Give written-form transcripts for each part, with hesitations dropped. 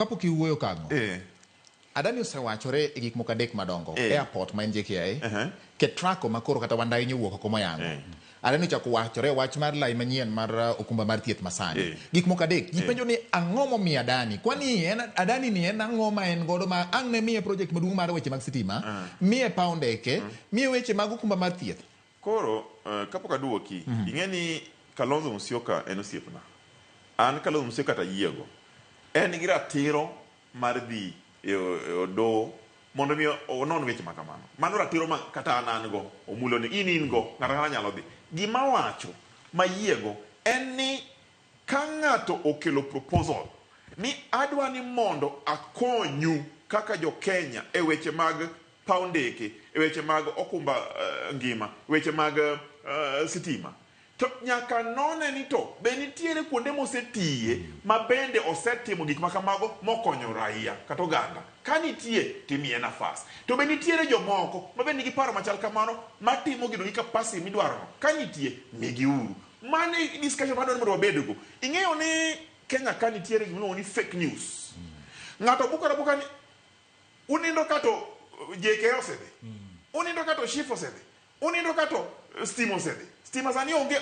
Kapok iwuoyo kang'o? Eh. Adani osewachore e gik moko adek madongo. Eh. Airport ma en JKIA, Uh-huh. Ketraco ma koro kata Wandayi nyowuok oko moyango. Eh. Adani ochako wachore wach mar lai manyien mar okumba mar thieth masani. Eh. Gik moko adek. Ji penjo ni ang'o momiyo Adani? Kwani en Adani ni en ang'o ma en godo ma ang' ne miye project maduong' mar weche mag sitima, miye paw ndeke, miye weche mag okumba mar thieth. Koro kapok aduoki, ing'e ni Kalonzo Musyoka en osiepna. An Kalonzo Musyoka to ayiego. En gi ratiro mar dhi e od doho mondo mi onon weche ma kamano. Mano ratiro ma kata an an go, Omulo ni in in go, ng'ato ang'ata nyalo dhi. Gima awacho mayiego en ni ka ng'ato okelo proposal ni adwa ni mondo akonyu kaka jo Kenya e weche mag paw ndeke, e weche mag okumba ngima, weche mag sitima, To nyaka none ni to be nitiere kuonde mosetiye ma bende osetimo gik ma kamago mokonyo raia kata oganda. Ka nitie to imiye nafas. To be nitiere jomoko ma be nigi paro machal kamano matimo gino gi capacity midwarono? Ka nitie, migiuru. Mano e discussion madwaro ni mondo wabedgo. Ing'eyo ni Kenya ka nitiere gima iluongo ni fake news. Ng'ato bukore abuka ni unindo ka to JKIA osedhi. Unindo ka to SHIF osedhi. Unindo ka to stima osedhi. Stima sani onge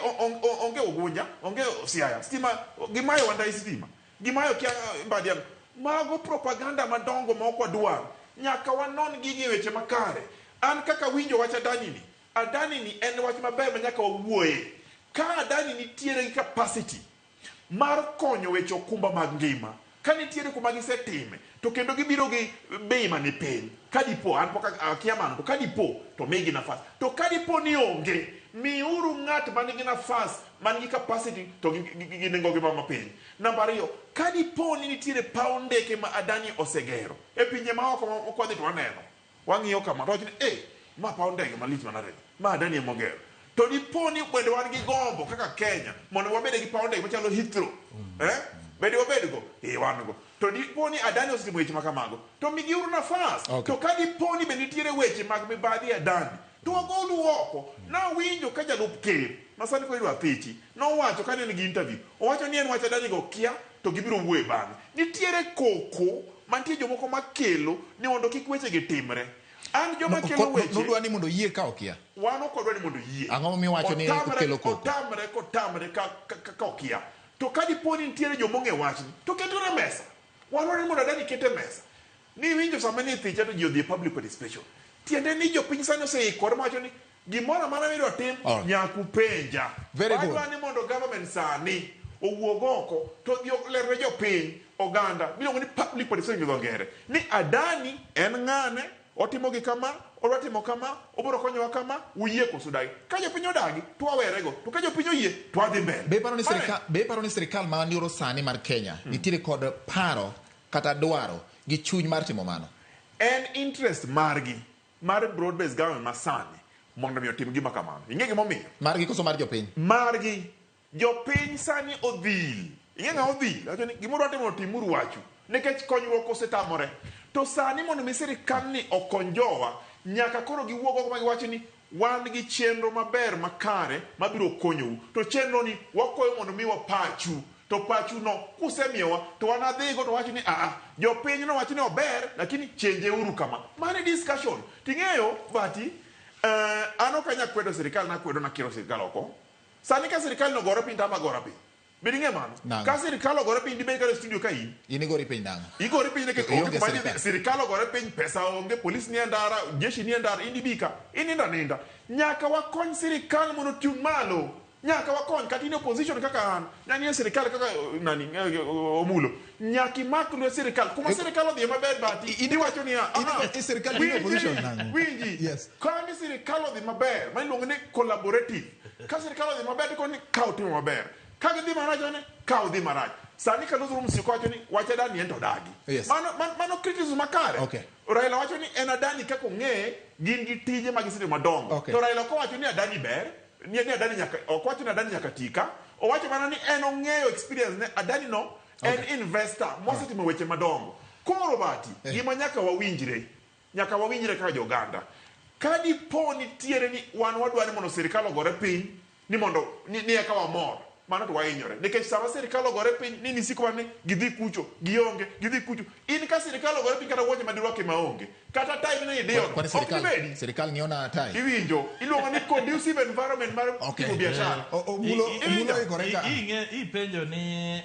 onge Ugunja, onge Siaya. Stima gimayo Wandayi stima. Gimayo kia Mbadi ang'o. Mago propaganda madongo ma ok wadwar. Nyaka wanon gigi e weche makare. An kaka awinjo wach Adani ni, Adani ni en wach maber ma nyaka wawuoye. Ka Adani nitiere gi capacity mar konyo weche okumba mag ngima ka nitiere kuma gisetime to kendo gibiro gi bei mani piny ka dipo an pok akia mano to ka dipo to migi nafas to ka dipo ni onge miuru ng'at man gi nafas man gi capacity to gi, gi, gi nengo gi mapiny. Namba ariyo, ka dipo ni nitiere paw ndeke ma Adani osegero e pinje maoko ma kwadhi to waneno Wang'iyo kama to wacho ni eh, ma paw ndege malich manade ni, ma Adani ema ogero. To dipo ni bende wan gi gombo kaka Kenya mondo wabede gi paw ndege machalo Heathrow, eh, bende wabed go? Eh, wan go. To dipo ni Adani osetimo weche ma kamago, to migiuru nafas. Okay. To ka dipo ni bende nitiere weche mag mibadhi e Adani, to wagolu oko. Nawinjo ka jalup ker ma sani koro idwa thichi nowacho kane en gi interview, owacho ni en wach Adani go okia to gibiro wuoye bang'e. Nitiere koko mantie jomoko makelo ni mondo kik wechegi timre. An joma kelo weche. Nudwa ni mondo oyie ka okia? Wan ok wadwa ni mondo oyie. Ang'o momiyo iwacho ni okelo koko? Otamre kotamre ka okia. To ka dipo ni nitiere joma ong'e wachni to keturu e mesa. Wan wadwa ni mondo Adani ket e mesa. Niwinjo sama ni thicha to ji odhi e public participation. Tiende ni jopiny sani oseikore mawacho ni Gimoro amora midwa tim Alright. nyaka upenja. Very good. Wadwa ni mondo government sani owuog oko to odhi oler ne jopiny, oganda, miluongo ni public participation gi dho ngere, ni Adani en ng'ane, otimo gi kama, odwa timo kama, obiro konyowa kama, uyie koso udagi. Ka jopiny odagi to wawerego, to ka jopiny oyie to wadhi mbele. Be iparo ni Mano e- sirkal, be iparo ni sirkal ma nyoro sani mar Kenya nitiere kod paro kata dwaro gi chuny mar timo mano? En interest margi mar broad based government masani mondo mi otim gima kamano. Ing'e gima omiyo? Margi koso mar jopiny? Margi. Jopiny sani odhil. Ing'e ng'a odhil? Wacho ni gima udwa timo timuru wachu. Nikech konyruok osetamore. To sani mondo mi sirkal ni okony jowa, nyaka koro giwuog oko ma giwacho ni wan gi chenro maber makare mabiro konyou. To chenro ni wakwayo mondo miwa pachu. To pachu no kusemiyowa to wanadhigo to wacho ni aa, jopiny nowacho ni ober lakini chenje uru kama. Mano e discussion. Ting'eyo Bati, an ok anya kwedo sirikal nakwedo nakiro sirikal oko. Sani ka sirikal no gore piny to an be agora piny. Be ding'e mano? Nang'o? Ka sirikal ogore piny dibed kata e studio ka in. In igori piny nang'o? Igori piny nikech To onge ionge kuma sirikal. idhi. Sirikal ogore piny, pesa onge, polis nie ndara, jeshi nie ndara, in dibi ka. Inindo aninda. Nyaka wakony sirikal mondo oting' malo. Nyaka wakony kata in e opposition kaka an, nyaka in e sirikal kaka eh, nani eh, eh, Omulo. Nyaka imak lwet sirikal. Kuma sirikal odhiye maber bati, iwacho niya, in- aha, in sirikal in e opposition winji, nang'o? winji. Yes. Ka ni sirikal odhi maber, ma iluongo ni collaborative. Ka sirikal odhi maber, to ni ka otimo maber. Ka gidhi marach, to ni ka odhi marach. Sani Kalonzo Musyoka wacho ni wach Adani en to odagi. Yes. Mano, mano, mano criticism makare. Okay. Raila wacho ni en Adani kaka ong'eye, gin gi tije ma gisetimo madongo. Okay. To Raila ok owacho ni Adani ber, ni ni Adani nyaka ok owacho ni Adani nyaka tika. Owacho mana ni en ong'eyo experience ne Adani no en Okay. investor mosetimo weche madongo. Koro Bati, Eh. gima nyaka wawinjre, nyaka wawinjre kaka jo-oganda. Ka dipo nitiere ni wan wadwa ni mondo sirikal ogore piny ni mondo ni, ni eka wamor. Mano to wahinyore. Nikech sama sirikal ogore piny ni nisiko mana ni gidhi kucho, gionge, gidhi kucho. In ka sirikal ogore piny kata wuoche madirwaki maonge. Kata tai mine idiyo no, Kwani ok sirikal dibedi. sirikal ng'iyo na tai. Iwinjo, iluongo ni conducive environment mar Okay. timo biashara. Omulo Iwinjo? oikore ka. Ipenjo ni